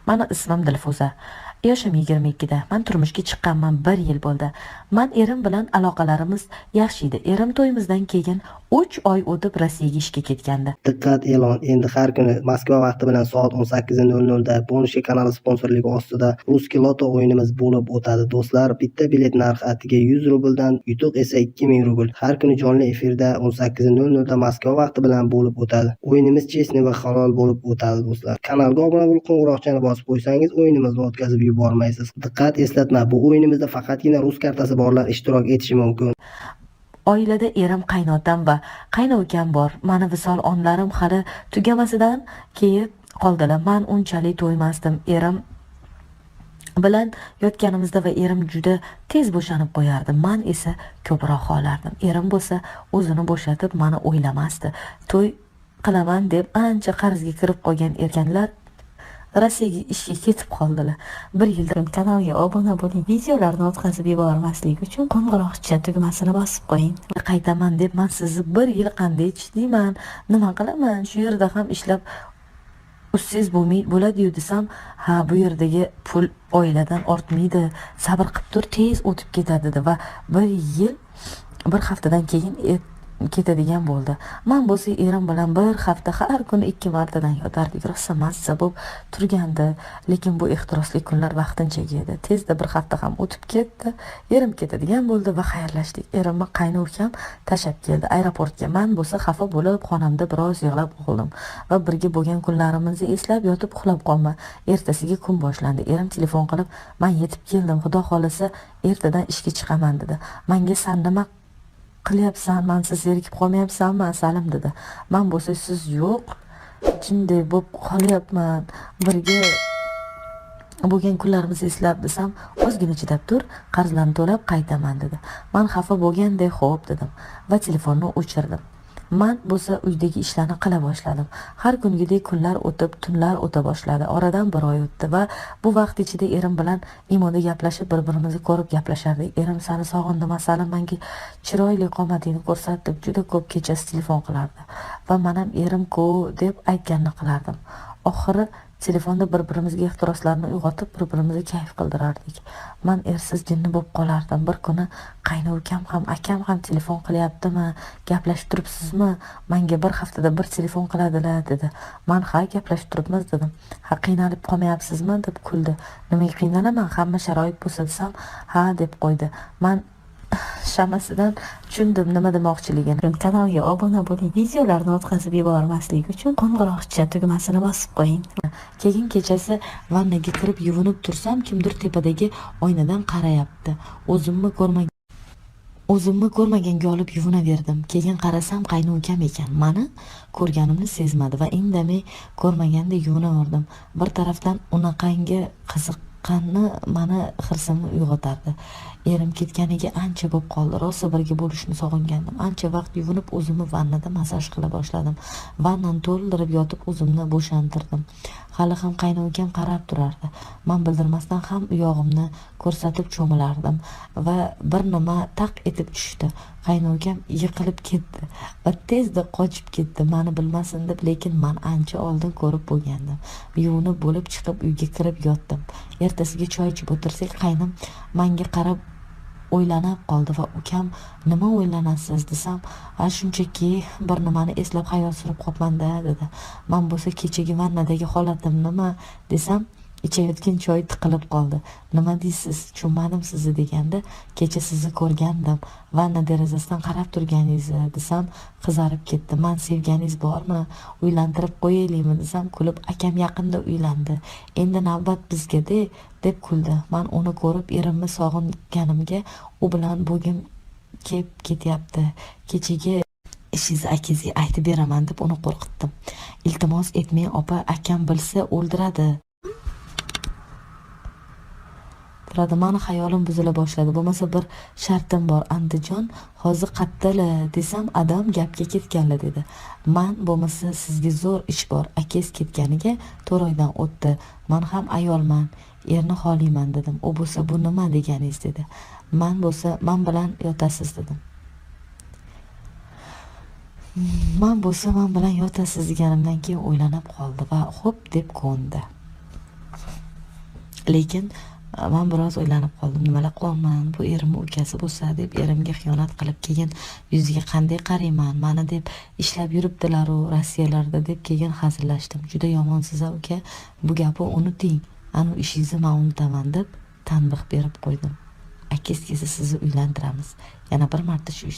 Mani ismim Dilfuza. Yoshim 22da. Man turmushga chiqqanman 1 yil bo'ldi. Man erim bilan aloqalarimiz yaxshi edi. Erim to'yimizdan keyin 3 oy o'tib Rossiyaga ishga ketgandi. Diqqat e'lon! Endi har kuni Moskva vaqti bilan soat 18:00 da Bonusga kanali sponsorligi ostida Ruskiy Loto o'yinimiz bo'lib o'tadi. Do'stlar, bitta bilet narxi atiga 100 rubldan, yutuq esa 2000 rubl. Har kuni jonli efirda 18:00 da Moskva vaqti bilan bo'lib o'tadi. O'yinimiz chestniy va halol bo'lib o'tadi do'stlar. Kanalga obuna bo'lib qo'ng'iroqchani bosib qo'ysangiz, o'yinimizni o'tkazib yubormaysiz. Diqqat eslatma! Bu o'yinimizda faqatgina rus kartasi borlar ishtirok etishi mumkin. Oilada erim, qaynotam va qaynukam bor. Mani visol onlarim hali tugamasidan kelib qoldilar. Man unchalik to'ymasdim. Erim bilan yotganimizda va erim juda tez bo'shanib qo'yardi. Man esa ko'proq xohlardim. Erim bo'lsa o'zini bo'shatib mani o'ylamasdi. To'y qilaman deb ancha qarzga kirib qolgan erkanlar Rossiyaga ishga ketib qoldilar. 1 yildan kanalga obuna bo'ling. Videolarni o'tkazib yubormaslik uchun qo'ng'iroqcha tugmasini bosib qo'ying. Qaytaman deb men sizni 1 yil qanday chidayman? Nima qilaman? Shu yerda ham ishlab ussiz bo'lmay bo'ladi-yu desam, ha, bu yerdagi pul oiladan ortmaydi. Sabr qilib tur, tez o'tib ketadi dedi va 1 yil 1 haftadan keyin ketadigan bo'ldi. Men bo'lsa erim bilan 1 hafta har kuni 2 martadan yotardik. Rosa mazza bo'lib turgandi. Lekin bu ehtirosli kunlar vaqtinchalik edi. Tezda 1 hafta ham o'tib ketdi. Erim ketadigan bo'ldi va xayrlashdik. Erimni qaynukam tashlab keldi aeroportga. Men bo'lsa xafa bo'lib xonamda biroz yig'lab qoldim va birga bo'lgan kunlarimizni eslab yotib uxlab qolma. Ertasiga kun boshlandi. Erim telefon qilib, "Men yetib keldim, Xudo xolasa ertadan ishga chiqaman" dedi. Menga "San nima qilyapsan, mansiz zerikib qolmayapsanmi, asalim?" dedi. Men bo'lsa siz yo'q, jinday bo'lib qolyapman. Birga bo'lgan kunlarimizni eslab desam, ozgina chidab tur, qarzlarni to'lab qaytaman dedi. Men xafa bo'lganday xo'p dedim va telefonni o'chirdim. Men bo'lsa uydagi ishlarni qila boshladim. Har kungidek kunlar o'tib, tunlar o'ta boshladi. Oradan 1 oy o'tdi va bu vaqt ichida erim bilan imoda gaplashib, bir-birimizni ko'rib gaplashardik. Erim seni sog'indim, asalim, menga chiroyli qomatingni ko'rsat deb juda ko'p kechasi telefon qilardi. Va men ham erim-ku deb aytganini qilardim. Oxiri telefonda bir-birimizga ehtiroslarni uyg'otib, bir-birimizni kayf qildirardik. Men ersiz jinni bo'lib qolardim. Bir kuni qaynukam ham, akam ham telefon qilyaptimi? Gaplashib turibsizmi? Menga 1 haftada bir telefon qiladilar dedi. Men ha, gaplashib turibmiz dedim. Ha, qiynalib qolmayapsizmi deb kuldi. Nimaga qiynalaman? Hamma sharoit bo'lsa desam, ha deb qo'ydi. Men shamasidan tushundim nima demoqchiligini. Kanalga obuna bo'ling. Videolarni o'tkazib yubormaslik uchun qo'ng'iroqcha tugmasini bosib qo'ying. Keyin kechasi vannaga kirib yuvinib tursam, kimdir tepadagi oynadan qarayapti. O'zimni ko'rmaganga olib yuvinaverdim. Keyin qarasam qaynukam ekan. Mani ko'rganimni sezmadi va indamay ko'rmaganda yuvinaverdim. Bir tarafdan unaqangi qiziqqani mani hirsimni uyg'otardi. Erim ketganiga ancha bo'lib qoldi. Rosa birga bo'lishni sog'ingandim. Ancha vaqt yuvinib o'zimni vannada massaj qila boshladim. Vannani to'ldirib yotib o'zimni bo'shantirdim. Hali ham qaynukam qarab turardi. Men bildirmasdan ham uyog'imni ko'rsatib cho'milardim va bir nima taq etib tushdi. Qaynukam yiqilib ketdi va tezda qochib ketdi. Meni bilmasin deb, lekin men ancha oldin ko'rib bo'lgandim. Yuvinib bo'lib chiqib uyga kirib yotdim. Ertasiga choy ichib o'tirsak, qaynim menga qarab o'ylanib qoldi va ukam nima o'ylanasiz desam, ha shunchaki bir nimani eslab xayol surib qolibman-da dedi. Men bo'lsa kechagi vannadagi holatim nima desam, ichayotgan choy tiqilib qoldi. Nima deysiz, tushunmadim sizni deganda, kecha sizni ko'rgandim, vanna derazasidan qarab turganingizni desam, qizarib ketdi. Men sevganingiz bormi, uylantirib qo'yaylikmi desam, kulib akam yaqinda uylandi, endi navbat bizga-de deb kuldi. Men uni ko'rib erimni sog'inganimga u bilan bugun kelib ketyapti. Kechagi ishingizni akangizga aytib beraman deb uni qo'rqitdim. Iltimos etmang opa, akam bilsa o'ldiradi. Turadi. Mani xayolim buzila boshladi. Bo'lmasa bir shartim bor. Andijon hozir qattala desam, adam gapga ketganlar dedi. Man bo'lmasa sizga zo'r ish bor. Akangiz ketganiga 4 oydan o'tdi. Man ham ayolman, erni xoliyman dedim. U bo'lsa bu nima deganingiz dedi. Man bo'lsa man bilan yotasiz dedim. Man bo'lsa man bilan yotasiz deganimdan keyin o'ylanib qoldi va xo'p deb ko'ndi. Lekin man biroz o'ylanib qoldim, nimalar qilyapman, bu erimni ukasi bo'lsa deb erimga xiyonat qilib, keyin yuziga qanday qarayman, mani deb ishlab yuribdilaru Rossiyalarda deb keyin hazillashdim. Juda yomonsiz a uka, bu gapni unuting, anu ishingizni man unutaman deb tanbeh berib qo'ydim. Akis kelsa sizni uylantiramiz, yana bir marta shu ishni